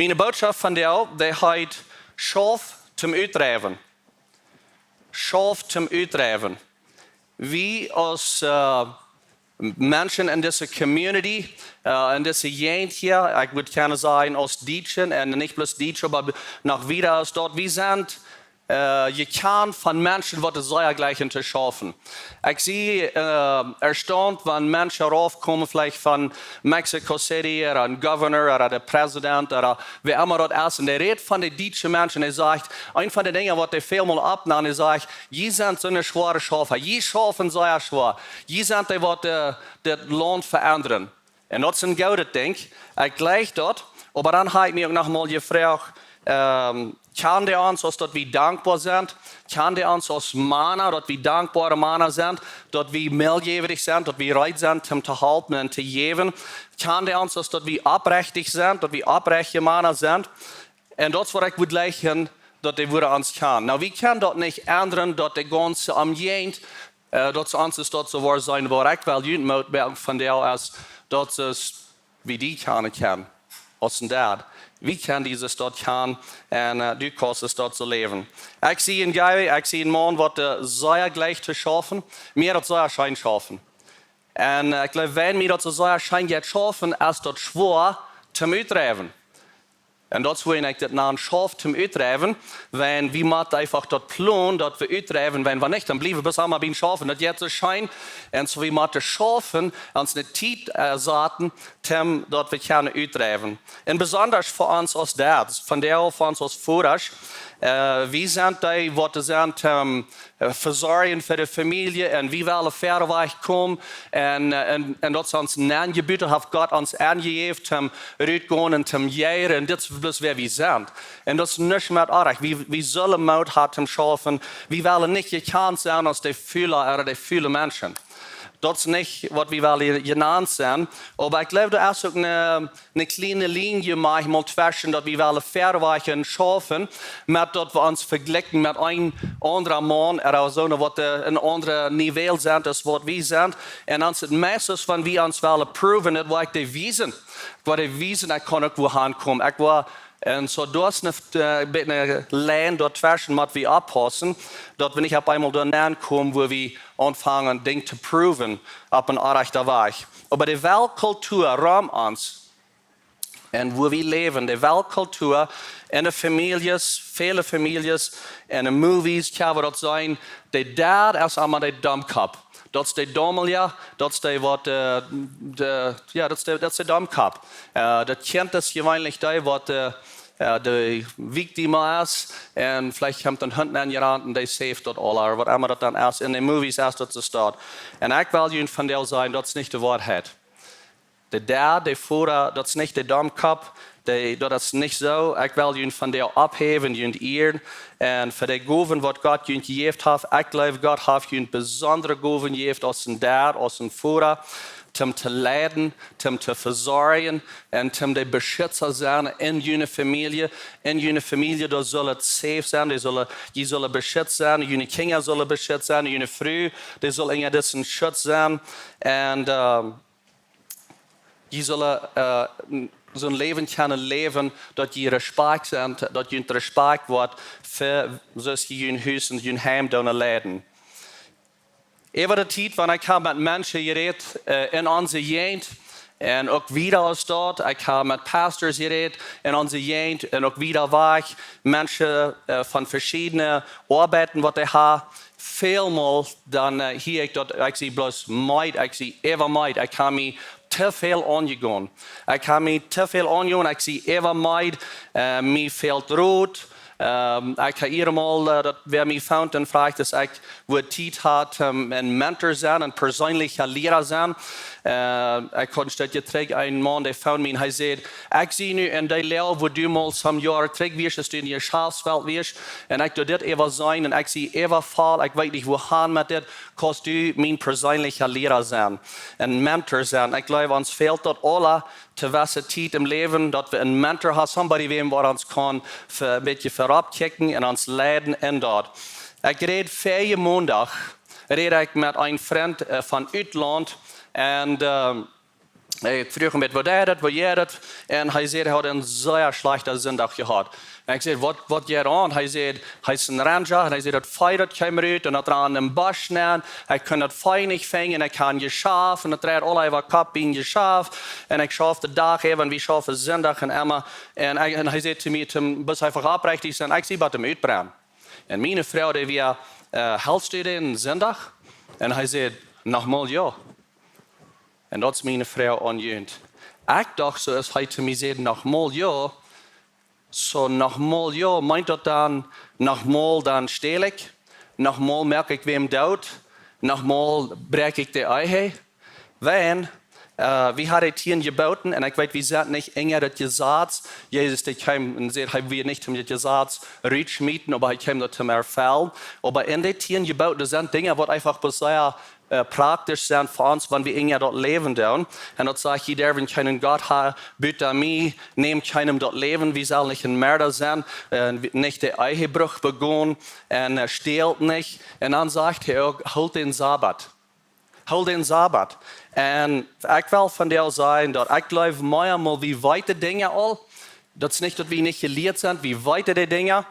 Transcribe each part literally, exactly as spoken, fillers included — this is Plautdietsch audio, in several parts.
Miene Botschaft vondoag, dee heet: Schauf toom Utdreiwen. Schauf toom Utdreiwen. Wie aus, äh, Menschen en dise Community, äh, en dise Jäajent hia, ekj wudd kjennen sajen aus Dietsche, un nich bloos Dietsche, oba noch wieda aus daut, wie sent, äh, jekjant von Menschen, waut sea jleichen to schaufen. Ekj sie, äh, erstaunt, wan Menschen raufkomen, veleicht von Mexico City, ooda een Governor, ooda de President, ooda wäa emma daut es. Un dee rät von de dietsche Menschen. Hee sajcht, eent von de Dinja, waut dee väl mol oppnämen, hee sajcht: "Jie sent soone schwoare Schaufa. Jie schaufen sea schwoa. Jie sent dee, waut, äh, dit Launt veendren." Un daut es een goodet Dinkj. Ekj jleich daut. Oba dan hab ekj mie uk noch mol jefroacht, ähm, kjanen dee ons, aus daut wie dankboa sent? Kjanen dee ons aus Mana, daut wie dankboare Mana sent, daut wie meeljäwrich sent, daut wie reed sent, om to halpen un to jäwen? Kjanen dee ons, aus daut wie oprechtich sent, daut wie oprechtje Mana sent? Un daut es, waut ekj wudd jleichen, daut dee wudden ons kjanen. Nu, wie kjennen daut nich endren, daut de gaunze Omjäajent, äh, daut ons es, daut soo woat sennen, oba ekj well junt Moot moaken vondoag, es daut es, wie die kjanen kjennen, aus een Dad. Wie kjennen dise Staut kjanen un, äh, du kaust dise Staut soo läwen. Ekj sie een guy, ekj sie een Maun, waut, äh, sea jleicht to schaufen. Mie daut sea scheen schaufen. Un, äh, ekj jleew, wan mie daut soo sea scheen jeit schaufen, es daut schwoa toom utdreiwen. Un daut es, wuarom ekj dit nan: Schauf toom Utdreiwen. Wan wie motten eefach daut plonen, daut wie utdreiwen, wan wie nich, dan bliewen wie bloos emma biem Schaufen. Daut jeit soo scheen. Un soo, wie motten schaufen, ons eene Tiet, äh, saten, toom daut wie kjennen utdreiwen. Un besonda fa ons aus Dads, vondoag fa ons aus Vodasch, äh, wie sent dee, waut sent, ähm, äh, vesorjen fa de Famielje un wie wellen wieda wajchkomen. Un, äh, un, un daut es ons Nenjebut, haft Gott ons aunjejäft, toom rutgonen un toom jieren. Un dit es bloos, wäa wie sent. Un daut es nuscht met oajch. Wie, wie sellen Moot haben toom schaufen. Wie wellen nich jekjant sennen aus de fule ooda de fule Menschen. Daut es nich, waut wie wellen jenant sennen. Oba ekj jleew, doa es uk eene, eene kjliene Linie maunchmol tweschen daut, wie wellen wieda wajchkomen un schaufen, met daut wie ons vejlikjen met een aundra Maun ooda soo, waut, äh, een aundret Niveau sent aus waut wie sent. Un dan es daut meist, wan wie ons wellen proven, daut woa ekj dee wiesen. Ekj woa dee wiesen, ekj kaun uk wua hankomen. Ekj woa, un soo, doa es eene, äh, bät eene Lien doa tweschen, mott wie oppaussen, daut wie nich opp eemol doa nenkomen, wua wie aunfangen, Dinja to proven opp een orrajchta Wajch. Oba de Weltkultua rom ons, un wua wie läwen, de Weltkultua, en de Famieljes, väle Famieljes, en de Movies, kjenn wie daut seenen, de Dad es emma de Domkopp. Daut es de Dommelja, daut es dee, waut, äh, de, jo, daut es de, daut es de Domkopp. Äh, daut Kjint es jeweenlich dee, waut, äh, äh, de Victim es, un veleicht kjemt een Hunt aunjerant un dee saved daut aula, ooda waut emma daut dan es. En de Movies es daut soo staut. Un ekj well junt vondoag sajen, daut es nich de Woarheit. De Dad, de Voda, daut es nich de Domkopp, dee, daut es nich soo. Ekj well junt vondoag opphäwen, junt ieren. Un fa de Gowen, waut Gott junt jejäft haft, ekj jleew, Gott haft junt besondre Gowen jejäft aus een Dad, aus een Voda, toom to leiden, toom to vesorjen un toom de Beschütza sennen en june Famielje. En june Famielje, doa saul et safe sennen, dee sellen, jie sellen beschützt sennen, june Kjinja sellen beschützt sennen, june Fru, dee saul unja disen Schutz sennen. Un, ähm, jie sellen, äh, n-, soon Läwen kjennen läwen, daut jie Respakjt sent, daut jie Respakjt woat fa, soo aus jie jun Hus un jun Heim doonen leiden. Äwa de Tiet, wan ekj hab met Menschen jerät, äh, en onse Jäajent, un uk wieda aus daut, ekj hab met Pastors jerät en onse Jäajent, un uk wieda wajch, Menschen, äh, von veschiedne Oabeiten, waut dee haben, välmol dan, äh, hia ekj daut, ekj sie bloos meed, ekj sie äwa meed, ekj hab mie too väl aunjegonen. Ekj hab mie too väl aunjegonen, ekj sie äwa meed, äh, mie fält Rot. Ähm, ekj hab hia mol, äh, daut wäa mie found un fruach, aus ekj wudd Tiet haben, ähm, een Mentor sennen, een perseenlicha Liera sennen. Äh, ekj haud een Stootje trigj eenen Maun, dee found mie un hee säd: "Ekj sie nu en dee Loag, wua du mol some Joaren trigj wieescht, aus du en de Jeschaftswelt wieescht. Un ekj doo dit äwa seenen, un ekj sie äwa voll, ekj weet nich, wua han met dit. Kaust du mien perseenlicha Liera sennen, een Mentor sennen?" Ekj jleew, ons fält daut aula to wesse Tiet em Läwen, daut wie een Mentor haben, somebody, wäm wie ons kjennen fa-, een bät verop kjikjen un ons leiden en daut. Ekj räd väajen Mondach, räd ekj met een Frint, äh, von Utlaunt, un, ähm, Ekj fruach am: "Waut deit daut, waut jeit daut?" Un hee säd, hee haud een sea schlajchten Sindach jehaut. Un ekj säd: "Waut, waut jeit aun?" Hee säd, hee es een Ranger, un hee säd, daut Vee daut kjeem rut un daut rand em Busch nenn. Ekj kunn daut Vee nich finjen, ekj haud een Jeschaft, un daut dreid aula äwa Kopp biem Jeschaft. Un ekj schauft dän Dach äwa, un wie schaufen Sindach un emma. Un hee, un hee säd to mie: "Tim, bloos eefach oprechtich sennen, ekj sie bie däm utbrennen." Un miene Froag, dee wia: "Äh, helst du dän Sindach?" Un hee säd: "Noch mol jo." Un daut es miene Froag aun junt. Ekj docht soo, aus hee to mie säd: "Noch mol jo", soo: "Noch mol jo", meent daut dan: "Noch mol, dan stäl ekj? Noch mol moak ekj wäm doot? Noch mol bräakj ekj de Ehe?" Wan, äh, wie haben de tieen Jeboten, un ekj weet, wie sent nich unja daut Jesaz. Jesus, dee kjeem un säd, hee wia nich om daut Jesaz rutschmieten, oba hee kjeem daut to erfellen. Oba en de tieen Jeboten, daut sent Dinja, waut eefach bloos sea, äh, praktisch sent fa ons, wan wie unja daut Läwen doonen. Un daut sajcht: "Jie derwen kjeenen Gott haben buta mie, nämt kjeenem daut Läwen, wie sellen nich een Merda sennen, äh, nich de Ehebruch begonen, un, äh, stält nich." Un dan sajcht hee uk: "Hoolt dän Sabat. Hoolt dän Sabat." Un ekj well vondoag sajen, daut ekj jleew, mea mol, wie weeten Dinja aul. Daut es nich, daut wie nich jelieet sent, wie weeten de Dinja.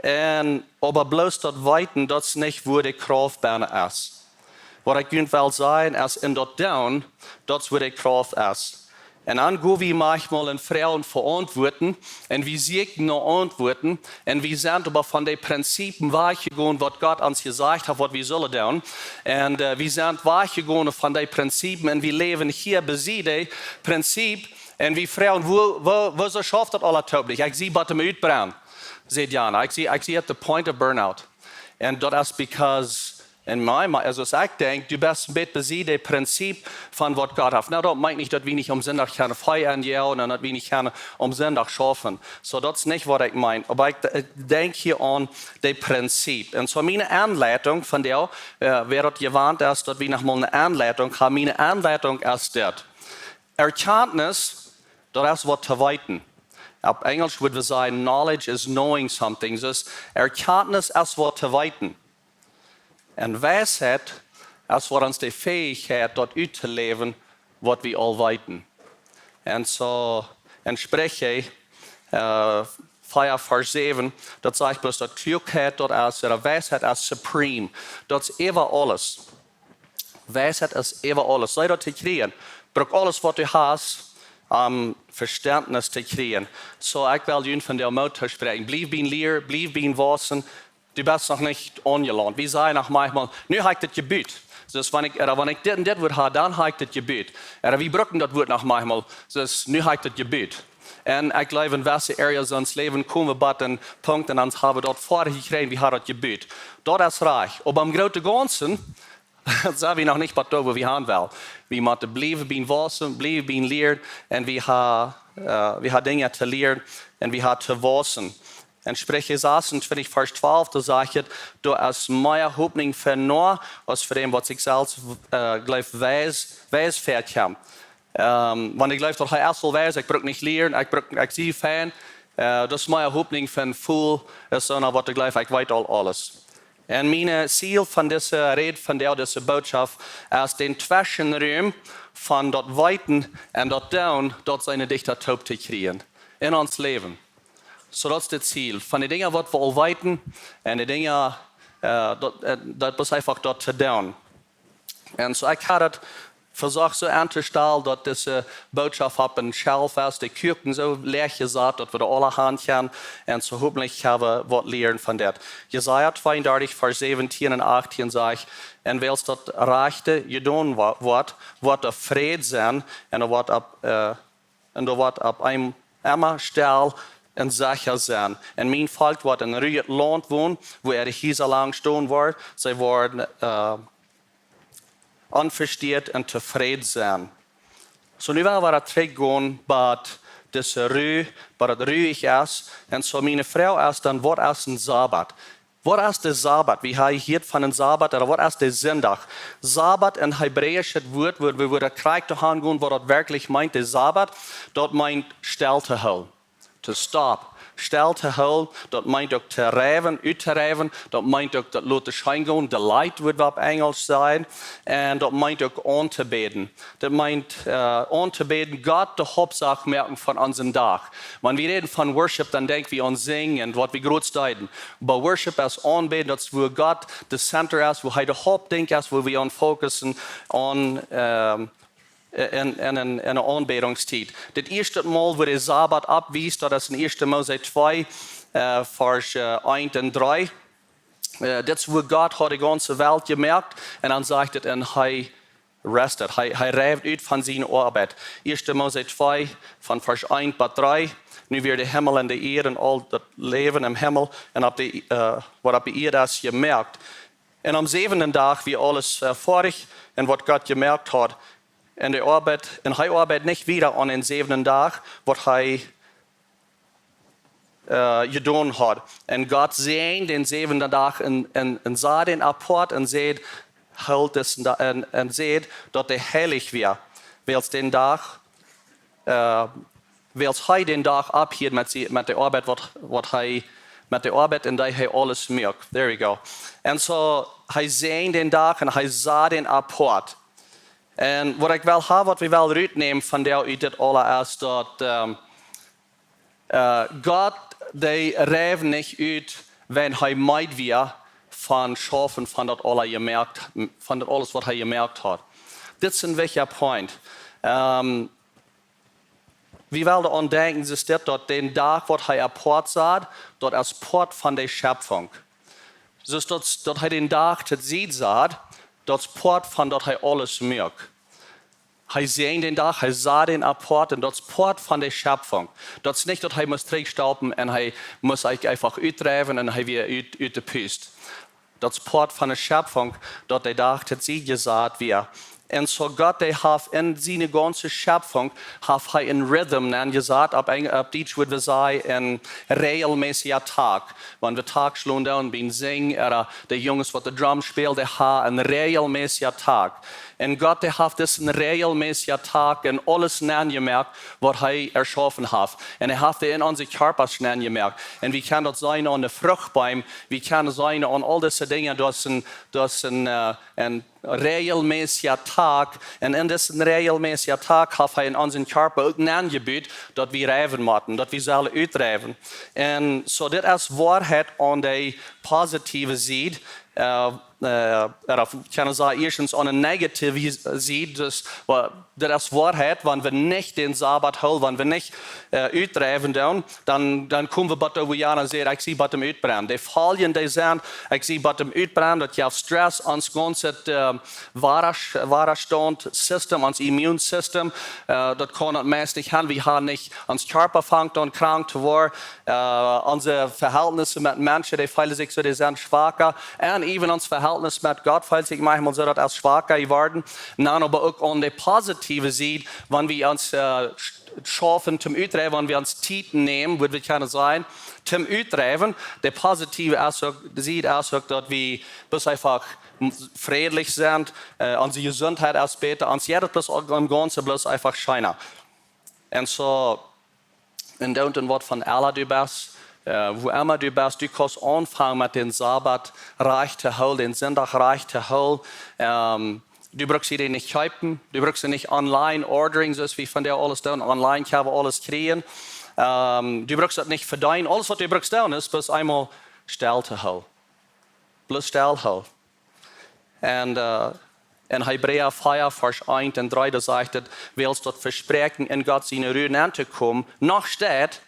Un, oba bloos daut Weeten, daut es nich, wua de Krauft bennen es. Waut ekj junt well sajen, es en daut Doonen, daut es, wua de Krauft es. Un dan go wie maunchmol un froagen fa Auntwuaten, un wie sieekjen no Auntwuaten, un wie sent oba von de Prinzipien wajchjegonen, waut Gott ons jesajcht haft, waut wie sellen doonen. Un, äh, wie sent wajchjegonen von de Prinzipien, un wie läwen hia besied de Prinzip, un wie froagen: "Woo, woo, woo soo schauft daut aula toop nich? Ekj sie bie däm utbrennen," säd Jana. "Ekj sie, ekj sie at the point of burnout." Un daut es because, en mie, mie, aus ekj denkj, du best een bät besied de Prinzip von waut Gott haft. Nu, daut meent nich, daut wie nich aum Sindach kjennen Vee aunjoagen un daut wie nich kjennen aum Sindach schaufen. Soo, daut es nich, waut ekj meen. Oba ekj, ekj denkj hia aun de Prinzip. Un soo, miene Aunleitunk vondoag, äh, wäa daut jewant es, daut wie noch mol eene Aunleitunk haben, miene Aunleitunk es dit: Erkjantnis, daut es, waut to weeten. Opp Enjlisch wudd wie sajen: "Knowledge is knowing something." Daut es, Erkjantnis es, waut to weeten. Un Weisheit es fa ons de Fäichkjeit, daut uttoläwen, waut wie aul weeten. Un soo, en Spricha, äh, vea Varsch säwen, daut sajcht bloos, daut Kluakheit, daut es, de Weisheit es supreme. Daut es äwa aules. Weisheit es äwa aules. Soo daut to kjrieen. Bruk aules, waut du hast, om Vestentnis to kjrieen. Soo, ekj well junt vondoag Moot toospräakjen. Bliew biem lieren, bliew biem wausen. Du best noch nich aunjelaunt. Wie sajen noch maunchmol: "Nu hab ekj daut jebut." Daut es, wan ekj, ooda wan ekj dit un dit wudd haben, dan hab ekj daut jebut. Ooda wie brucken daut Wuat noch maunchmol: "Nu hab ekj daut jebut." Un ekj jleew, en jewesse Areas en ons Läwen komen wie bie een Punkt un dan haben wie daut foadich jekjräajen, wie haben daut jebut. Daut es rajcht. Oba em grooten Gaunzen sent wie noch nich bie doa, wua wie han wellen. Wie motten bliewen biem wausen, bliewen biem lieren, un wie haben, äh, wie haben Dinja to lieren, un wie haben to wausen. En Spricha sasuntwintich, Varsch twalf, doa sajcht et: "Doa es mea Hopninj fa Noah, aus fa däm, waut sikj selfst, äh, jleeft, weis, weis väakjemt." Ähm, wan ekj jleew, daut hee es aul weis, ekj bruk nich lieren, ekj bruk, ekj sie fein, äh, daut es mea Hopninj fa een Fool, aus soona, waut jleeft, ekj weet aul aules. Un mien Ziel von dise Räd vondoag, dise Bootschoft, es, dän Tweschenrum von daut Weeten un daut Doonen, daut sent dichta toop to kjrieen en ons Läwen. Soo, daut es daut Ziel. Von de Dinja, waut wie aul weeten, un de Dinja, äh, daut, äh, daut es eefach daut to doonen. Un soo, ekj hab daut vesocht soo auntostalen, daut dise Bootschoft opp een Shelf es, de Kjoakjen soo läach jesat, daut wie doa aule han kjennen. Un soo, hopentlich kjenn wie waut lieren von dit. Jesaja tweeundartich, Varsch säwentieen un achtieen sajcht: "Un wiels daut Rajchte jedonen wo-, woat, woat doa Fräd sennen, un doa woat opp, äh, un doa woat opp eem emma stell un secha sennen. Un mien Volkj woat en een rujet Launt wonen, wua äare Hiesa lang stonen woaren. See woaren, äh, onvestieet un tofräd sennen." Soo, nu well wie trigj gonen bie dise Ru, waut daut ruich es. Un soo, miene Froag es dan: Waut es een Sabat? Waut es de Sabat? Wie haben hia von een Sabat, ooda waut es de Sindach? Sabat, een hebräischet Wuat, wua, wua, wua wie krakjt doahan gonen, waut daut werkjlich meent, de Sabat, daut meent stell to hoolen. to stop. Stell to hoolen, daut meent uk to reiwen, uttoreiwen. Daut meent uk daut loten scheen gonen, delight wudd wie opp Enjlisch sajen. Un daut meent uk auntobäden. Daut meent, äh, auntobäden, Gott de Hauptsach moaken von onsen Dach. Wan wie räden von Worship, dan denkj wie aun sinjen un waut wie groot deeden. Oba Worship es aunbäden, daut es wua Gott de Center es, wua hee de Hauptdinkj es, wua wie aun fokussen, aun, ähm, en, en, en, en eene Aunbädungstiet. Daut ieeschte Mol, wua de Sabat aufwiest, daut es en ieeschte Mose twee, äh, Varsch, äh, eent un dree. Äh, dit es wua Gott haud de gaunze Welt jemoakt un dan sajcht et, un hee rested. Hee, hee rieed ut von siene Oabeit. Ieeschte Mose twee, von Varsch eent bat dree. Nu wia de Himmel un de Ieed un aul daut Läwen em Himmel un opp de, äh, waut opp de Ieed es, jemoakt. Un aum säwenden Dach wia aules, äh, foadich un waut Gott jemoakt haud. Un de Oabeit, un hee oabeid nich wieda aun dän säwenden Dach, waut hee, äh, jedonen haud. Un Gott säajend dän säwenden Dach un, un, un säd dän apoat un säd, hoolt disen Da-, un, un säd, daut dee heilich wia, wiels dän Dach, äh, wiels hee dän Dach ophieed met, met de Oabeit, waut, waut hee, met de Oabeit, un dee hee aules muak. There we go. Un soo, hee säajend dän Dach un hee säd dän apoat. Un waut ekj well ha, waut wie well rutnämen von dee, ut dit aules es daut, ähm, äh, Gott, dee reed nich ut, wan hee meed wia von schaufen, von daut aules jemoakt, von daut aules, waut hee jemoakt haud. Dit es en wichtja Point. Ähm, wie well doaraun denkjen, es dit, daut dän Dach, waut hee apoat säd, daut es Poat von de Schepfunk. Soo daut, daut hee dän Dach to Sied säd, daut es Poat von daut hee aules muak. Hee säajend dän Dach, hee säd dän apoat un daut es Poat von de Schepfunk. Daut es nich, daut hee must trigjstaupen un hee must sikj eefach utdreiwen un hee wia ut, ut de Pust. Daut es Poat von de Schepfunk, daut de Dach to Sied jesat wia. Un soo Gott, dee haft en siene gaunze Schepfunk, haft hee en Rhythm nenjesat, opp Enj-, opp Dietsch wudd wie sajen, en regelmäßigen Takt. Wan wie Takt schlonen doonen, biem Sinjen, ooda de Junges, waut de Drum spälen, dee haben en regelmäßigen Takt. Un Gott, dee haft disen regelmäßigen Takt en aules nenjemoakt, waut hee erschaufen haft. Un hee haft dee en onse Kjarpasch nenjemoakt. Un wie kjennen daut seenen aun de Fruchtbeem, wie kjennen seenen aun aul dise Dinja, daut es en, daut es en, äh, en regelmäßigen Takt. Un en disen regelmäßigen Takt haft hee en onsen Kjarpa uk nenjebut, daut wie reiwen motten, daut wie sellen utreiwen. Un soo, dit es Woarheit aun de positiewe Sied, äh, äh, ooda wie kjennen sajen, ieeschtens aun de negative Sied, daut es, wa-, daut es Woarheit, wan wie nich dän Sabat hoolen, wan wie nich, äh, utreiwen doonen, dan, dan komen wie bat de Wiana säd, ekj sie bat däm Utbrennen. De Foljen, dee sent, ekj sie bat däm Utbrennen, daut jeft Stress, ons gaunzet, äh, Wadasch-, Wadastaunt-System, ons Immunsystem, äh, daut kaun daut meist nich han, wie haben nich, ons Kjarpa fangt aun krank to woaren, äh, onse Vehältnisse met Menschen, dee feelen sikj soo, dee sent schwaka. Un even ons Vehältnis met Gott feelt sikj maunchmol soo, daut es schwaka jeworden. Dan oba uk aun de positiewe Sied, wan wie ons, äh, sch-, schaufen toom Utreiwen, wan wie ons Tiet nämen, wudd wie kjennen sajen, toom Utreiwen. De positiewe es uk, de Sied es uk, daut wie bloos eefach m-, frädlich sent, äh, onse Jesuntheit es bäta, ons jeit daut bloos uk em Gaunzen bloos eefach scheena. Un soo, un doont en waut von Ella du best, äh, wua emma du best, du kaust aunfangen met dän Sabat rajcht to hoolen, dän Sindach rajcht to hoolen. Ähm, du brukst dee nich kjeepen, du brukst dee nich online ordering, soo aus wie vondoag aules doonen, online kjenn wie aules kjrieen. Ähm, du brukst daut nich vedeenen, aules waut du brukst doonen es bloos eemol stell to hoolen. Bloos stell hoolen. Un, äh, en Hebräa vea, Varsch eent un dree, doa sajcht et, wiels daut Vespräakjen en Gott siene Ru nenn to komen noch steit,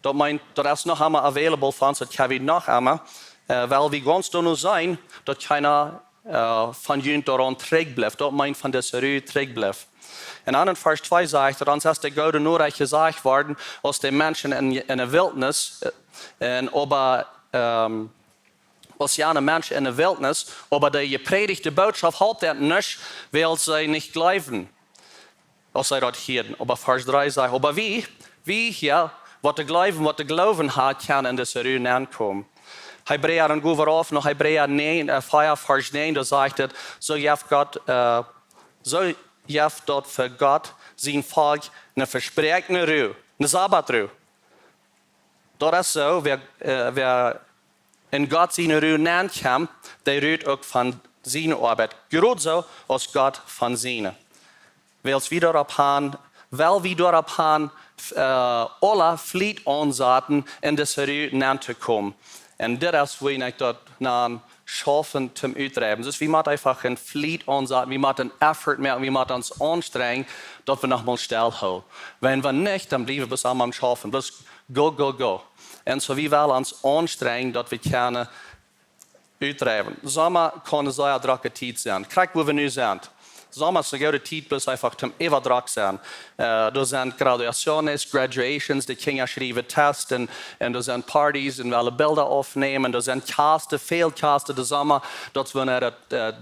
daut meent, daut es noch emma available fa ons, daut kjenn wie noch emma, äh, wiels wie gaunz doano seenen, daut kjeena, äh, von junt doaraun trigj blift, daut meent von dise Ru trigj blift. Un dan en Varsch twee sajcht et, ons es de goode Norecht jesajcht worden, aus de Menschen en, en de Wiltnis, äh, un oba, ähm, aus jane Menschen en de Wiltnis, oba de jeprädichte Bootschoft holp an nuscht, wiels see nich jleewden, aus see daut hieeden. Oba Varsch dree sajcht, oba wie, wie hia, waut to jleewen, waut to jleewen haben, kjennen en dise Ru nenn komen. Hebräa, dan go wie rauf no Hebräa näajen, äh, vea, Varsch näajen, doa sajcht et, soo jeft Gott, äh, soo jeft daut fa Gott sien Volkj eene vespräakjne Ru, eene Sabatru. Daut es soo, wäa, äh, wäa enn Gott siene Ru nenkjemt, dee rut uk von siene Oabeit. Krakjt soo aus Gott von siene. Wiels wie doaropp han, wiels wie doaropp han, äh, aule Fliet aunsaten, enn dise Ru nenn to komen. Un dit es, woo ekj daut nan schaufen toom utdreiwen. Soo wie motten eefach een Fliet aunsaten, wie motten een Effort moaken, wie motten ons aunstrenjen, daut wie noch mol stell hoolen. Wan wie nich, dan bliewen wie bloos aum schaufen, bloos go, go, go. Un soo wie wellen ons aunstrenjen, daut wie kjennen utdreiwen. Somma kaun eene sea drocke Tiet sennen. Krakjt woo wie nu sent. Somma es eene goode Tiet, bloos eefach toom äwadrock sennen. Äh, doa sent Graduaciones, Graduations, de Kjinja schriewen Tests un, un doa sent Parties un wellen Bilda oppnämen. Doa sent Kjast, väl Kjast de Somma, daut wie no daut, äh,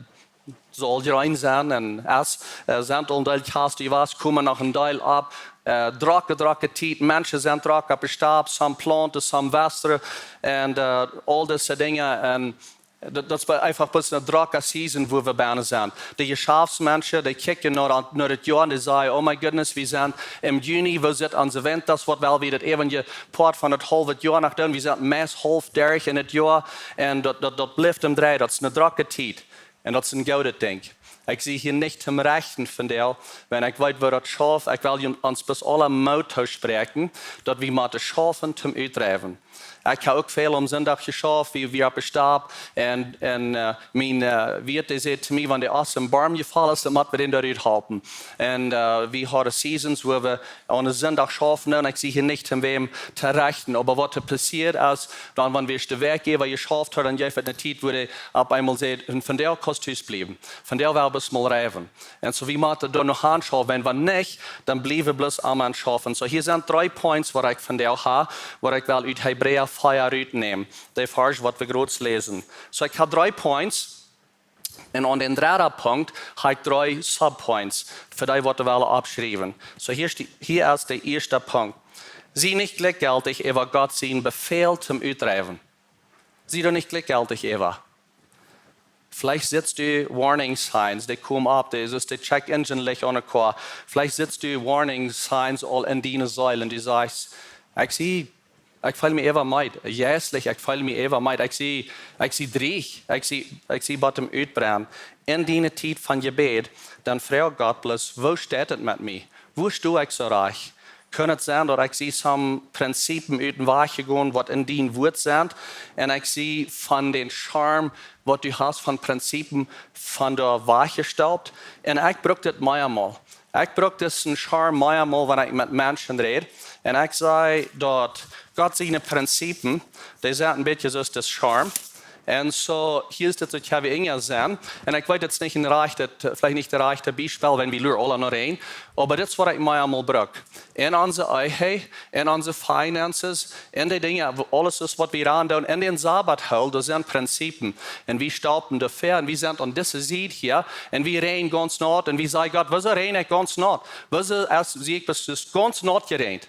saul jrein sennen un es, äh, sent aul een Deel Kjast, dee wia, komen noch een Deel opp. Äh, drocke, drocke Tiet, Menschen sent drock opp de Stap, some planten, some wotren un, äh, aul dise Dinja. Un daut, daut es bie, eefach bloos eene drocke Season, woo wie bennen sent. De Jeschäftsmenschen, dee kjikjen no, no daut Joa un dee sajen: "Oh my goodness, wie sent em Juni, woo sitt onse Winters, waut well wie daut äwentje Poat von daut haulwe Joa noch doonen? Wie sent meist haulf derch enn daut Joa." Un daut, daut, daut blift em Dree, daut es eene drocke Tiet. Un daut es een goodet Dinkj. Ekj sie hia nich toom rechten von dee, wan ekj weet, woo daut schauft. Ekj well junt, ons bloos aule Moot toospräakjen, daut wie motten schaufen toom utdreiwen. Ekj hab uk väl aum Sindach jeschauft, wie, wie opp de Stap. Un, un, äh, mien, äh, Wieet, dee säd to mie, wan de Oss em Borm jefollen es, dan motten wie dän doa rut halpen. Un, äh, wie hauden Seasons, woo wie aun een Sindach schauften, un ekj sie hia nich toom wäm to rechten. Oba waut doa passieet es, dan, wan wie de Wäakj äwa jeschauft hauden, dan jeef et eene Tiet, woo dee opp eemol säd: "Un vondoag kaust tus bliewen. Vondoag well wie bloos mol reiwen." Un soo, wie motten doa noch aun schaufen, wan nich, dan bliewen wie bloos aum schaufen. Soo, hia sent dree Points, waut ekj vondoag hab, waut ekj well ut Hebräa vea rutnämen. De Varsch, waut wie krakjt läsen. Soo, ekj hab dree Points. Un aun dän dredden Punkt hab ekj dree Subpoints fa dee, waut wellen oppschriewen. Soo, hia es de, hia es de ieeschte Punkt. Sie nich jlikjjeltich äwa Gott sien Befäl toom utdreiwen. Sie doa nich jlikjjeltich äwa. Veleicht sitst du warning signs, dee komen opp, dee, soo aus de Check Engine Licht aun de Koa. Veleicht sitst du warning signs aul enn diene Seel un du sajchst: "Ekj sie, ekj feel mie äwa meed. Jeistlich, ekj feel mie äwa meed. Ekj sie, ekj sie dreich. Ekj sie, ekj sie bie daut Utbrennen." Enn diene Tiet von Jebäd, dan froag Gott bloos: "Woo steit et met mie? Woo sto ekj soo rajcht? Kaun et sennen, daut ekj sie some Prinzipien ut dän Wajch jegonen, waut enn dien Wuat sent? Un ekj sie von dän Schirm, waut du hast von Prinzipien, von doa wajchjestelpt?" Un ekj bruck dit meamol. Ekj bruck disen Schirm meamol, wan ekj met Menschen räd. Un ekj saj, daut Gott siene Prinzipien, dee sent een bät soo aus dis Schirm. Un soo, hia es dit soo, ekj hab Enj jeseenen. Un ekj weet, dit es nich een rajchtet, veleicht nich daut rajchte Biespel, wan wie luren aule no een. Oba dit es, waut ekj meamol bruck. Enn onse Ehe, enn onse Finances, enn de Dinja, woo aules es, waut wie aundoonen, enn dän Sabat hoolen, doa sent Prinzipien. Un wie stapen doa väa, un wie sent aun dise Sied hia, un wie ränen gaunz naut, un wie sajen: "Gott, wuarom räne ekj gaunz naut? Wuarom es, sie ekj bloos gaunz naut jeränt?"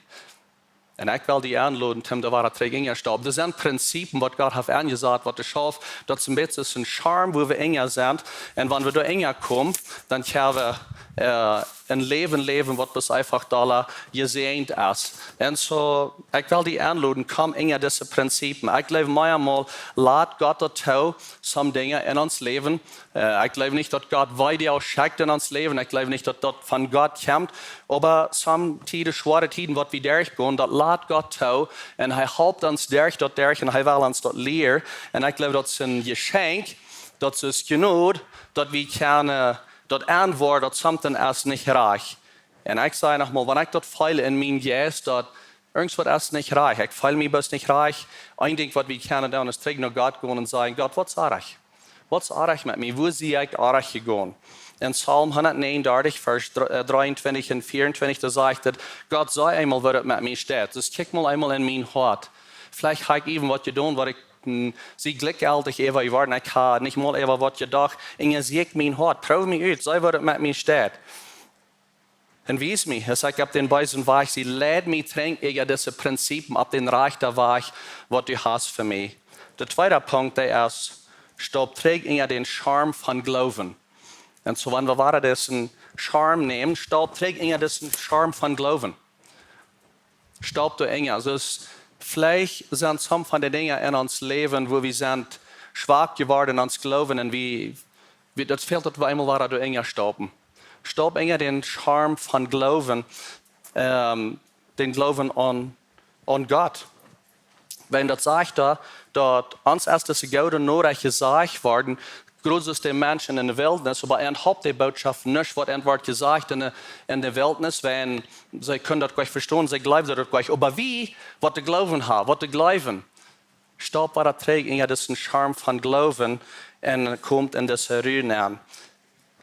Un ekj well die enloden, toom doa wada trigj enj to stapen. Doa sent Prinzipien, waut Gott haft aunjesat, waut doa schauft, daut es een bät soo aus een Schirm, wua wie enj sent. Un wan wie doa enj komen, dan kjenn wie, äh, een Läwen läwen, waut bloos eefach dolla jesäajent es. Un soo, ekj well die enloden, komm enj dise Prinzipien. Ekj jleew, meamol lat Gott daut too, some Dinja enn ons Läwen. Äh, ekj jleew nich, daut Gott Weedoag schekjt enn ons Läwen. Ekj jleew nich, daut daut von Gott kjemt. Oba some Tieden, schwoare Tieden, waut wie derchgonen, daut lat Gott too. Un hee halpt ons derch daut derch un hee well ons daut lieren. Un ekj jleew, daut es een Jeschenkj, daut es Jnod, daut wie kjennen, daut enwoaren, daut something es nich rajcht. Un ekj saj nochmol, wan ekj daut feel enn mienen Jeist, daut irjentwaut es nich rajcht. Ekj feel mie bloos nich rajcht. Een Dinkj, waut wie kjennen doonen, es trigj no Gott gonen un sajen: "Gott, waut es oajch? Waut es oajch met mie? Wua sie ekj oajch jegonen?" Enn Psalm hundatnäajenendartich, Varsch dr-, äh, dreeuntwintich un vieauntwintich, doa sajcht et: "Gott, see eemol, woo et met mie steit. Soo kjikj mol eemol enn mien Hoat. Veleicht hab ekj irjentwaut jedonen, waut ekj, hm, sie jlikjjeltich äwa jeworden. Ekj hab nich mol äwa waut jedocht. Un see kjikj mien Hoat. Proow mie ut. See, woo et met mie steit. Un wies mie, aus ekj opp dän beesen Wajch sie, leid mie trigj enn dise Prinzipien opp dän rajchten Wajch, waut du hast fa mie." De tweede Punkt, dee es: Staup trigj enn dän Schirm von Gloowen. Un soo, wan wie wada disen Schirm nämen, staup trigj enn disen Schirm von Gloowen. Staup doa enj. Soo aus veleicht sent some von de Dinja en ons Läwen, wua wie sent schwak jeworden en ons Gloowen un wie, wie, daut fält, daut wie eemol wada doa enja staupen. Staup enja dän Scharm von Gloowen, ähm, dän Gloowen aun, aun Gott. Wan daut sajcht doa, daut ons es dise goode Norecht jesajcht worden, groot es de Menschen en de Wiltnis, oba an haft de Bootschoft nich, waut an wort jesajcht en de, en de Wiltnis, wan see kunnen daut goanich vestonen, see jleewen daut goanich. Oba wie, waut dee jleewen haben, waut dee jleewen, staupt wada trigj enja disen Scharm von Gloowen un komt en dise Ru aun.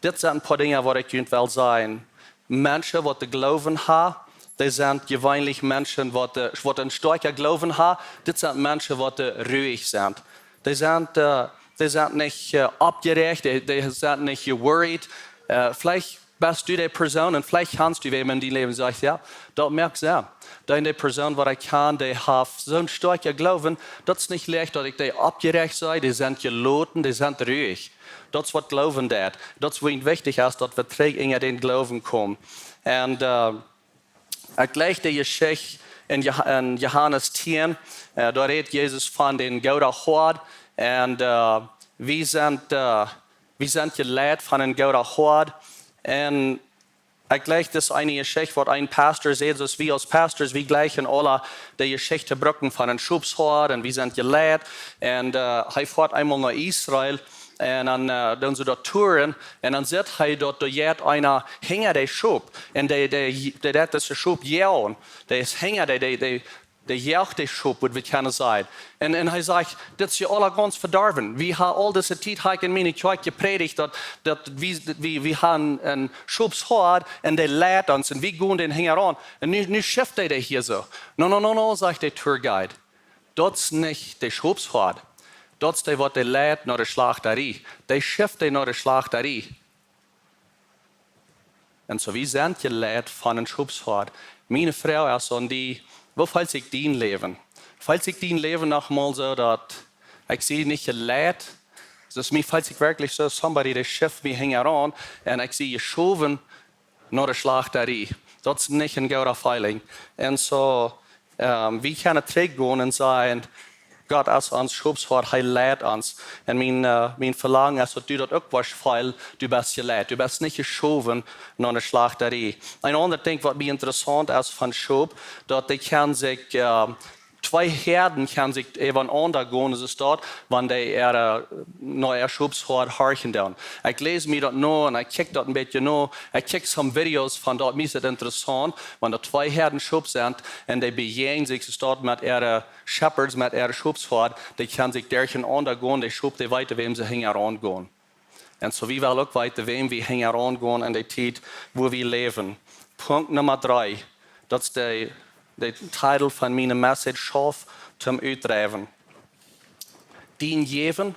Dit sent een poa Dinja, waut ekj junt well sajen. Menschen, waut dee Gloowen haben, dee sent jeweenlich Menschen, waut dee, waut een stoakja Gloowen haben. Dit sent Menschen, waut dee ruhig sent. Dee sent, äh, dee sent nich, äh, oppjerajcht, dee, dee sent nich jeworried. Äh, veleicht best du dee Persoon un veleicht kjanst du wäm en dien Läwen, sajchst, jo, daut moakt Senn. Dan dee Persoon, waut ekj kjan, dee haft soon stoakja Gloowen, daut es nich leicht, daut ekj dee oppjerajcht see, dee sent jeloten, dee sent ruhig. Daut es, waut Gloowen deit. Daut es, wua et wichtich es, daut wie trigj enja dän Gloowen komen. Un, äh, ekj läs de Jeschicht en Jo-, en Johanes tieen, äh, doa rät Jesus von dän gooden Hoad. Un, äh, wie sent, äh, wie sent jeleit von een gooden Hoad. Un ekj läs dis eene Jeschicht, waut een Pastor sajcht, soo aus wie aus Pastors, wie jleichen aula de Jeschicht to brucken von een Schopshoad un wie sent jeleit. Un, äh, hee foat eemol no Israel un dan, äh, doonen see doa touren un dan sitt hee doa, doa jeit eena hinja de Schop. Un dee, dee, dee, dee, daut es de Schop, jo, un dee es hinja, dee, dee, dee, dee joacht de Schop, waut wie kjennen sajen. Un, un hee sajcht, dit es je aula gaunz vedorwen. Wie haben aul dise Tiet, hab ekj en miene Kjoakj jeprädicht, daut, daut wie, wie, wie haben een Schopshoad un dee leit ons un wie gonen dän hinjaraun. Un nu, nu schift hee dee hia soo. No, no, no, no, sajcht de Tourguide. Daut es nich de Schopshoad. Daut es dee, waut dee leit no de Schlachtarie. Dee schift dee no de Schlachtarie. Un soo, wie sent jeleit von een Schopshoad. Miene Froag es aun die, woo felt sikj dien Läwen? Felt sikj dien Läwen noch mol soo, daut ekj sie nich jeleit? Daut mie felt sikj werkjlich soo, somebody, dee schift mie hinjaraun un ekj sie jeschowen no de Schlachtarie. Daut es nich een goodet Feeling. Un soo, ähm, wie kjennen trigj gonen un sajen, Gott es ons Schopshoad, hee leit ons. Un mien, äh, mien Velangen es, daut du daut uk woascht feelen, du best jeleit. Du best nich jeschowen no de Schlachtarie. Een aundret Dinkj, waut mie interessaunt es von Schop, daut dee kjennen sikj, äh, twee Hoaden kjennen sikj äwa eent aungonen, es daut, wan dee äare, no äa Schopshoad horchen doonen. Ekj läs mie daut no un ekj kjikj daut een bät no. Ekj kjikj some Videos von daut, mie es daut interessaunt, wan doa twee Hoaden Schop sent un dee bejäajnen sikj, es daut, met äare Shepherds, met äare Schopshoad, dee kjennen sikj derchenaunda gonen, de Schop, dee weeten, wäm see hinjaraun gonen. Un soo wie well uk weeten, wäm wie hinjaraun gonen en de Tiet, wua wie läwen. Punkt Numma dree. Daut es de, de Titel von miene Message, Schauf toom Utdreiwen. Dien Jäwen,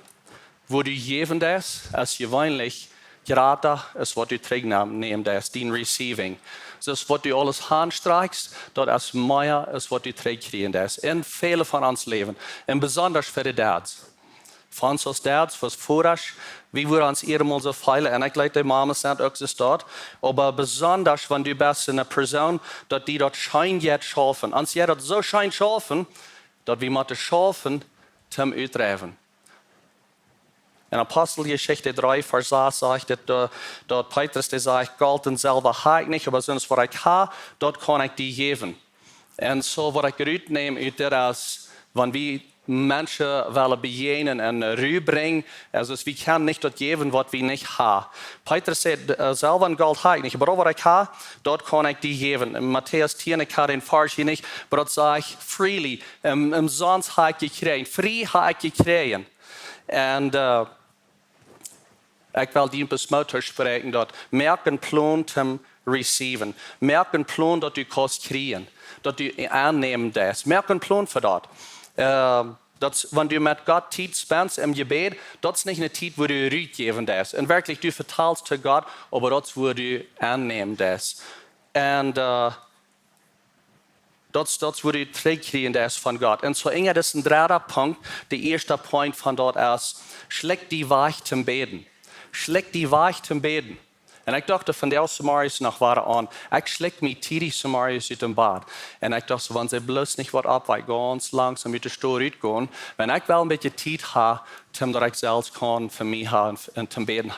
wua du jäwen deist, es jeweenlich jrata aus waut du trigjnämen deist, dien Receiving. Soo aus waut du aules hanstrakjst, daut es mea aus waut du trigjkjrieen deist. En väle von ons Läwen. Un besonda fa de Dads. Fa ons aus Dads, fa Vodasch, wie wudden ons eemol soo feelen, un ekj jleew, de Mamas sent uk soo doa, oba besonda, wan du best eene Persoon, daut die daut scheen jeit schaufen. Ons jeit daut soo scheen schaufen, daut wie motten schaufen, toom utdreiwen. En Aposteljeschicht dree, Varsch sas sajcht et, daut, daut Petrus, dee sajcht, Golt un Selwa hab ekj nich, oba soont waut ekj hab, daut kaun ekj die jäwen. Un soo waut ekj rutnäm ut dit es, wan wie Menschen wellen bejäajnen un Ru brinjen, aulsoo wie kjennen nich daut jäwen waut wie nich haben. Petrus säd, äh, Selwa un Golt hab ekj nich, oba waut ekj hab, daut kaun ekj die jäwen. En Matäus tieen, ekj hab dän Varsch hia nich, oba daut sajcht freely, em, emsonst hab ekj jekjräajen, frie hab ekj jekjräajen. Un, äh, ekj well die een poa Moot toospräakjen, daut moak een Plon toom receiven. Moak een Plon daut du kaust kjrieen, daut du aunnämen deist. Moak een Plon fa daut. Äh, daut es, wan du met Gott Tiet spendst em Jebäd, daut es nich eene Tiet wua du rutjäwen deist. Un werkjlich, du vetalst to Gott, oba daut es wua du aunnämen deist. Un, äh, daut, daut es wua du trigjkjrieen deist von Gott. Un soo enj, daut es een dredda Punkt. De ieeschte Punkt von daut es, schlikj die wajch toom bäden. Schlikj die wajch toom bäden. Un ekj docht, von de Samaris noch wada aun. Ekj schlikj mie tiedich Samaris ut dem Bad. Un ekj docht, wan see bloos nich waut opp, woa ekj gaunz langsom ut de Stow rutgonen. Wan ekj well een bät Tiet ha, toom daut ekj selfst kaun fa mie ha un, un toom bäden.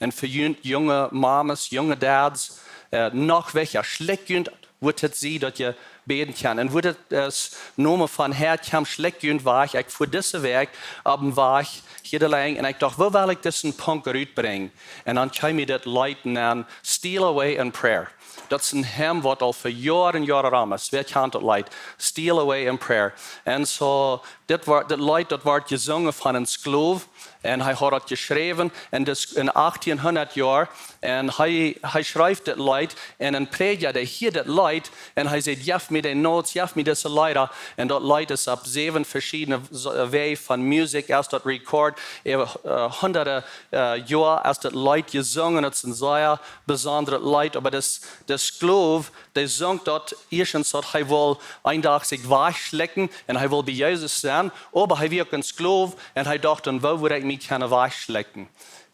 Un fa junt junge Mamas, junge Dads, äh, noch wichtja, schlikj junt, wudd et sennen, daut jie bäden kjennen. Un wudd et es Nomen von Häa kjemt, schlikj junt wajch. Ekj fua dise Wäakj opp een Wajch hia de Lenj. Un ekj docht, woo well ekj disen Punkt rutbrinjen? Un dan kjeem mie dit Leet nenn, Steal Away in Prayer. Daut es een Hymn, waut aul fa Joaren, Joaren rom es. Wäa kjant daut Leet? Steal Away in Prayer. Un soo, dit, wort, dit Leet, daut wort jesungen von een Sklow. Un hee haud daut jeschräwen en, dis, en achttienhundat Joa. Un hee, hee schreef dit Leet. Un een Prädja, dee hieed dit Leet. Un hee säd, jeff mie de Notes, jeff mie dise Leeda. Un daut Leet es opp säwen veschiedne S-, Wäaj von Musikj, es daut record. Äwa, äh, hundade, äh, Joa es daut Leet jesungen. Daut es een sea besondret Leet. Oba dis, de Sklow, dee sunk daut ieeschtens, daut hee wull een Dach sikj wajchschlikjen un hee wull bie Jesus sennen, oba hee wia uk een Sklow un hee docht, dan woo wudd ekj mie kjennen wajchschlikjen?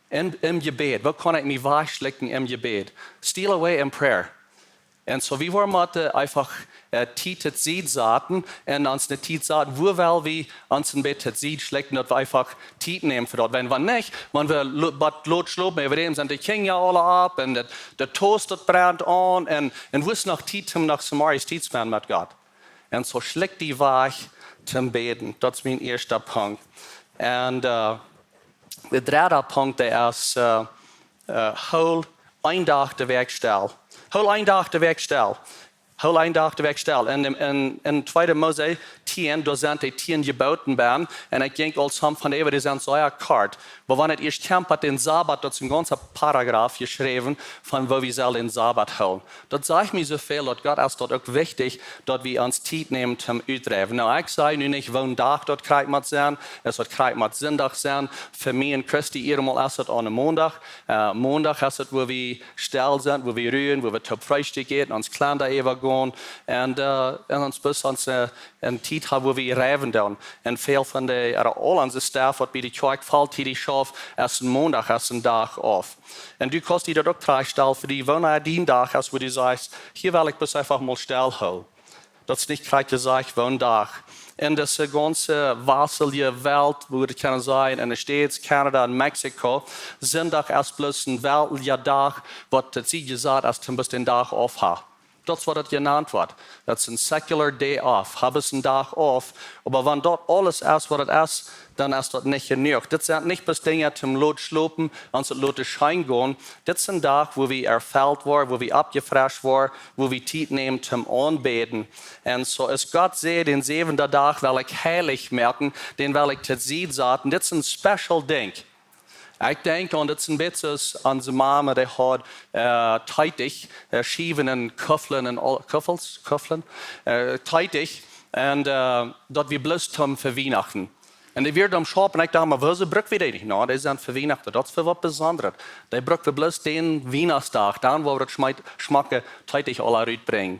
Em, em Jebäd. Woo kaun ekj mie wajchschlikjen em Jebäd? Steal away in prayer. Un soo, wie woaren motten eefach, äh, Tiet to Sied saten un ons ne Tiet saten, wua well wie ons een bät to Sied schlikjen, daut wie eefach Tiet nämen fa daut. Wan, wan nich, wan wie lo-, bat lot schlopen, äwadäm sent de Kjinja aule opp un daut, de Toast, daut brent aun un, un wua es noch Tiet, om noch Samaris Tiet to spenden met Gott? Un soo schlikj die wajch toom bäden. Daut es mien ieeschta Punkt. Un, äh, de dredda Punkt, dee es, äh, äh, hool een Dach de Wäakj stell. Hool een Dach de Wäakj stell. Hool een Dach de Wäakj stell. En, en, en tweede Mose tieen, doa sent de tieen Jeboten bie. Un ekj denkj aul, some von dee, dee sent sea kort. Oba wan et ieescht kjemt bat dän Sabat, daut es een gaunza Paragraf jeschräwen von woo wie sellen dän Sabat hoolen. Daut sajcht mie soo väl, daut Gott es daut uk wichtich, daut wie ons Tiet nämen toom utruhen. Nu, ekj saj nu nich, woon Dach daut krakjt mott sennen, es daut krakjt mott Sindach sennen. Fa mie un Christi hia mol es daut aun een Mondach. Äh, Mondach es daut, wua wie stell sent, wua wie ruen, wua wie toop Freestikj äten, ons Kjleeda äwagonen. Un, äh, un ons bloos ons, äh, ne Tiet haben, wua wie ruhen doonen. Un väl von de, ooda aul onse Staff, waut bie de Kjoakj volltiedich schauft, es een Mondach, es een Dach auf. Un du kaust die daut uk trajchtstalen fa die, woon dien Dach es, wua du sajchst, hia well ekj bloos eefach mol stell hoolen. Daut es nich krakjt jesajcht, woon Dach. En dise gaunze waselje Welt, wua wie kjennen seenen, en de States, Canada un Mexiko, Sindach es bloos een weltlicha Dach, waut daut sie jesajcht, es toom bloos dän Dach aufha. Daut es waut daut jenant woat. Daut es een secular day off. Hab bloos een Dach auf. Oba wan daut aules es, waut et es, dan es daut nich jenuach. Dit sent nich bloos Dinja toom lot schlopen, ons et loten scheen gonen. Dit es een Dach, wua wie erfelt woaren, wua wie oppjefrescht woaren, wua wie Tiet nämen toom aunbäden. Un soo aus Gott säd, dän säwenden Dach well ekj heilich moaken, dän well ekj to Sied saten. Dit es een special Dinkj. Ekj denkj aun, daut es een bät soo aus onse Mama, dee haud, äh, Teetiech, äh, Schiewen en Kufflen, en Kuffels, Kufflen, äh, Teetiech, un, äh, daut wia bloos toom fa Wienachten. Un dee wieren dan schaupen, ekj docht, oba wuarom bruck wie dee nich? Na, dee sent fa Wienachten, daut es fa waut Besondret. Dee bruck wie bloos dän Wienachtsdach, dan woa wie daut schmeet-, schmocke Teetiech aula rutbrinjen.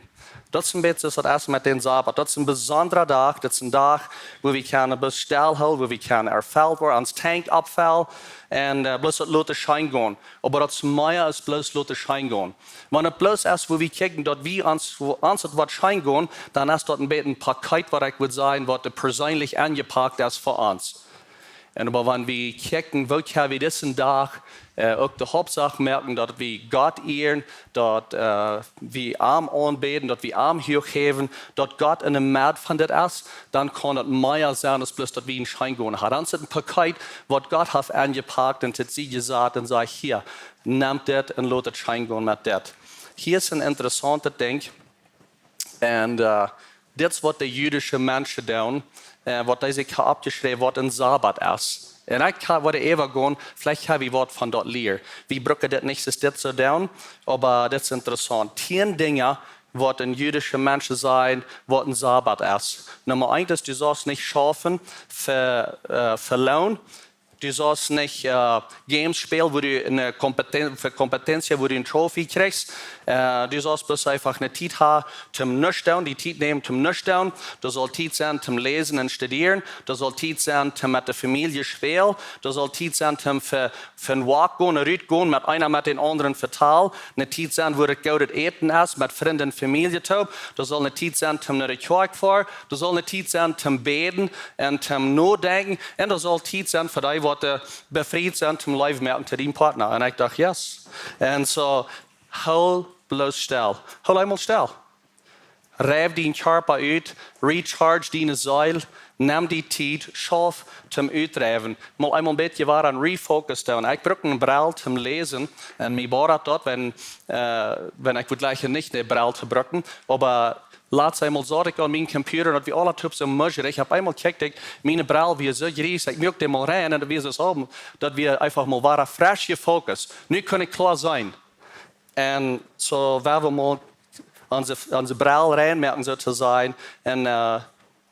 Daut es een bät soo aus daut es met dän Sabat. Daut es een besondra Dach. Daut es een Dach, wua wie kjennen bloos stell hoolen, wua wie kjennen erfelt woaren, ons Tankj oppfellen un, äh, bloos daut loten scheen gonen. Oba daut es mea aus bloos loten scheen gonen. Wan et bloos es, wua wie kjikjen, daut wie ons, wua ons et woat scheen gonen, dan es daut een bät een Pakeet, waut ekj wudd sajen, waut doa perseenlich aunjepakt es fa ons. Un oba wan wie kjikjen, woo kjenn wie disen Dach, äh, uk de Hauptsach moaken, daut wie Gott ieren, daut, äh, wie am aunbäden, daut wie am huach häwen, daut Gott en de Medd von dit es, dan kaun daut mea sennen aus bloos daut wie een scheen gonen haben. Dan es et een Pakeet, waut Gott haft aunjepakt un to Sied jesat un sajcht: Hia, nemm dit un lot et scheen gonen met dit. Hia es een interessauntet Dinkj. Un, äh, dit es waut de jüdische Menschen doonen, äh, waut dee sikj haben oppjeschräwen, waut een Sabat es. Un ekj ha-, woa äwagonen, veleicht ha wie waut von daut lieet. Wie brucken dit nich, es dit soo doonen, oba dit es interessaunt. Tieen Dinja, waut een jüdische Menschen sajen, waut een Sabat es. Numma eent es, du saust nich schaufen fa, äh, fa Loon. Du saust nich äh, Games spälen, wua du ne Kompeten fa Kompetenz, wua du ne Trophy kjrichst. Äh, du saust bloos eefach ne Tiet haben, toom nuscht doonen, die Tiet nämen, toom nuscht doonen. Daut saul Tiet sennen, toom läsen un studieren. Daut saul Tiet sennen, toom met de Famielje spälen. Daut saul Tiet sennen, toom fa, fa een Walk gonen, rut gonen, met eena, met dän aundren vetalen. Ne Tiet sennen, wua daut goodet Äten es, met Frind un Famielje toop. Daut saul ne Tiet sennen, toom no de Kjoakj foaren. Daut saul ne Tiet sennen, toom bäden un toom nodenkjen. Un daut saul Tiet sennen fa dee, waut äh, befriet sent, toom Leew moaken to dien Partner. Un ekj docht, yes. Un soo, hool bloos stell. Hool eemol stell. Reif dien Kjarpa ut, recharge diene Seel, nemm die Tiet, schauf toom utreiwen. Mol eemol een bät wada een Refocus doonen. Ekj bruck een Brell toom läsen. Un mie bodat daut, wan, äh, wan ekj wudd jlikjen nich de Brell to brucken. Oba latst eemol saut ekj aun mien Computer un daut wia aules toop soo muschrich. Opp eemol kjikjt ekj, miene Brell wia soo jries, ekj muak dee mol rein un daut wia soo, daut wia eefach mol wada fresch jefocust. Nu kaun ekj kloa seenen. Un soo, wan wie mol onse, onse Brell rein moaken, soo to sajen, un äh,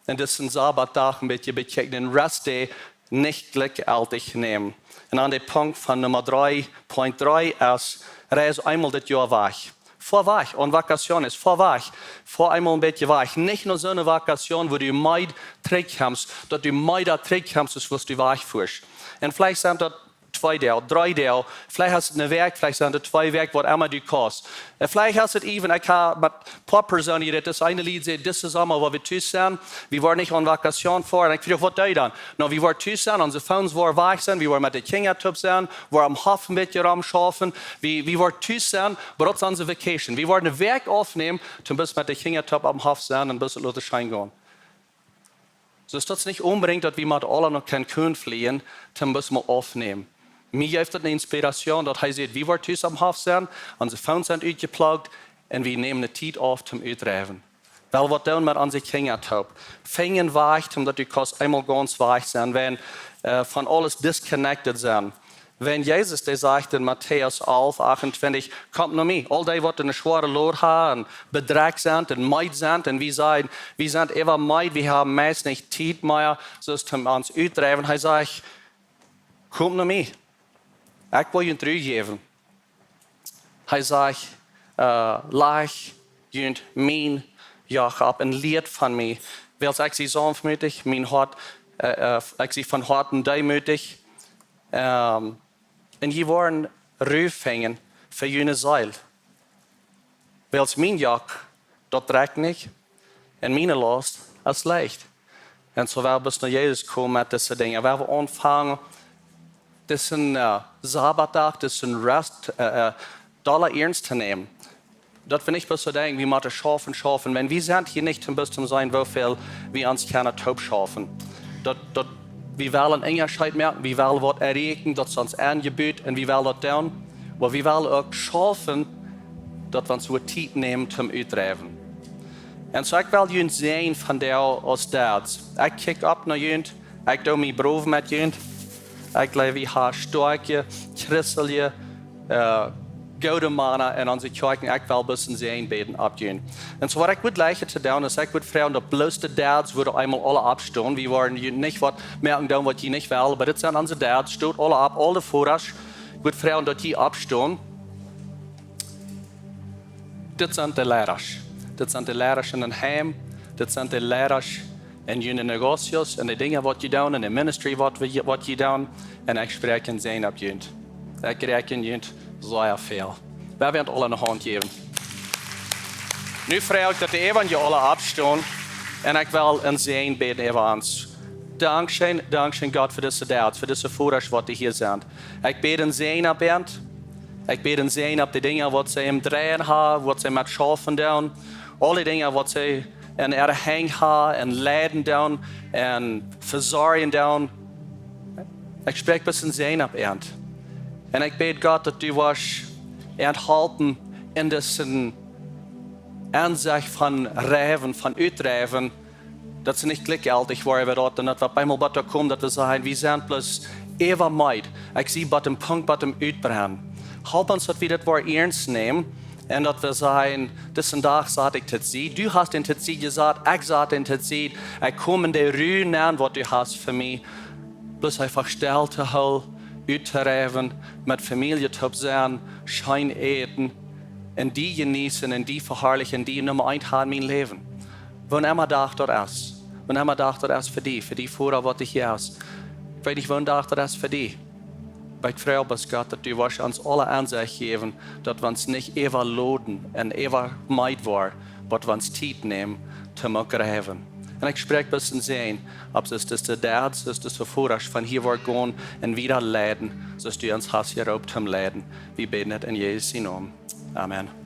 un disen Sabbatdach een bät bekjikjen, dän Rest Day nich jlikjjeltich nämen. Un aun dän Punkt von Numma dree Punkt dree es, reis eemol dit Joa wajch. Foa wajch, aun Vacation es, foa wajch. Foa eemol een bät wajch. Nich no soone Vacation, wua du meed trigjkjemst, daut du meeda trigjkjemst, aus waut du wajch fuascht. Un veleicht sent daut twee Doag, dree Doag, veleicht es et ne Wäakj, veleicht sent et twee Wäakj, waut emma du kaust. Un veleicht es et even, ekj hab met een poa Persoonen jerät, daut eene Lied sajcht, disen Somma woa wie tus sennen, wie woaren nich aun Vacation foaren. Un ekj fruach, waut doo jie dan? Na, wie woaren tus sennen, onse Phones woaren wajch sennen, wie woaren met de Kjinja toop sennen, woaren aum Hoff een bät romschaufen, wie, wie woaren tus sennen, oba daut es onse Vacation. Wie woaren ne Wäakj aufnämen, toom bloos met de Kjinja toop aum Hoff sennen un bloos loten scheen gonen. Soo daut es nich onbedinjt, daut wie met aula no Cancun flieen, toom bloos mol aufnämen. Mie jeef daut ne Inspiration, daut hee säd, wie woaren tus aum Hoff sennen, onse Phones sent utjeplugged un wie nämen de Tiet auf toom utreiwen. Well waut doonen met onse Kjinja toop. Finj een Wajch, toom daut du kaust eemol gaunz wajch sennen, wan, äh, von aules disconnected sennen. Wan Jesus, dee sajcht en Matäus alf achtuntwintich, "Komt no mie, aul dee, waut eene schwoare Load haben, un bedrekjt sent un meed sent," un wie sajen, wie sent äwa meed, wie haben meist nich Tiet mea, soo aus toom ons utdreiwen. Hee sajcht, "Komt no mie, ekj woa junt Ru jäwen." Hee sajcht, äh, "Lajcht junt mien Joch opp un lieet von mie, wiels ekj sie saunftmootich, mien Hoat, äh, äh, ekj sie von Hoaten deemootich." Ähm, un jie woaren Ru finjen fa june Seel. Wiels mien Joch, daut drekjt nich, un miene Laust es leicht. Un soo, wan wie bloos no Jesus komen met dise Dinja, wan wie aunfangen, disen äh, Sabbatdach, disen Rest, äh, äh, dolla iernst to nämen. Daut wie nich bloos soo denkjen, wie motten schaufen, schaufen. Wan wie sent hia nich toom bloos toom seenen, woo väl wie ons kjennen toop schaufen. Daut, daut, wie wellen een Unjascheet moaken, wie wellen waut erreichen, daut es ons aunjebott un wie wellen daut doonen. Oba wie wellen uk schaufen, daut wie ons woa Tiet nämen toom utdreiwen. Un soo, ekj well junt säajnen vondoag aus daut. Ekj kjikj opp no junt, ekj doo mie brow met junt. Ekj jleew, wie haben stoakje, christelje, äh, goode Mana en onse Kjoakjen. Ekj well bloos een Säajen bäden opp junt. Un soo, waut ekj wudd jlikjen to doonen, es, ekj wudd froagen, daut bloos de Dads wudden eemol aula oppstonen. Wie woaren junt nich waut moaken doonen, waut jie nich wellen, oba dit sent onse Dads. Stot aula opp, aul de Vodasch. Ekj wudd froagen, daut jie oppstonen. Dit sent de Leidasch. Dit sent de Leidasch en een Heim. Dit sent de Leidasch en june Negocios, en de Dinja, waut jie doonen, en de ministry, waut wie, waut jie doonen. Un ekj spräakj een Säajen opp junt. Ekj räakjen junt sea väl. Wie woaren aula ne Haunt jäwen. Nu froag ekj, daut de Evangelisten aula oppstonen, un ekj well een Säajen bäden äwa ons. Dankscheen, dankscheen, Gott, fa dise Dads, fa dise Vodasch, waut dee hia sent. Ekj bäd een Säajen opp an. Ekj bäd een Säajen opp de Dinja, waut see em dreien haben, waut see met schaufen doonen. Aule Dinja, waut see en äare Henj haben, un leiden doonen, un vesorjen doonen. Ekj spräakj bloos een Säajen opp an. Un ekj bäd, Gott, daut du woascht an halpen en dise Ensecht von reiwen, von utdreiwen, daut see nich jlikjjeltich woaren, wan daut, un daut wie opp eemol bat doa komen, daut wie sajen, wie sent bloos äwameed. Ekj sie bat dän Punkt, bat dän Utbrennen. Halp ons, daut wie daut Wuat iernst nämen, un daut wie sajen, disen Dach sat ekj to Sied. Du hast dän to Sied jesat, ekj sat dän to Sied. Ekj kom en de Ru nenn, waut du hast fa mie. Bloos eefach stell to hoolen, uttoräwen, met Famielje toop sennen, scheen äten, un die jeneeten un die veharlichen, die Numma eent han en mien Läwen. Woon emma Dach daut es. Woon emma Dach daut es fa die, fa dee Voda waut hia es. Ekj weet nich, woon Dach daut es fa die. Oba ekj froag bloos, Gott, daut du woascht ons aule Aunsecht jäwen, daut wie ons nich äwaloden un äwameed woaren, oba wie ons Tiet nämen toom uk räwen. Un ekj spräakj bloos een Säajen opp, soo aus dise Dads, soo aus dise Vodasch von hia woaren gonen un wieda leiden, soo aus du ons hast jeroopt toom leiden. Wie bäden daut en Jesus sienen Nomen. Amen.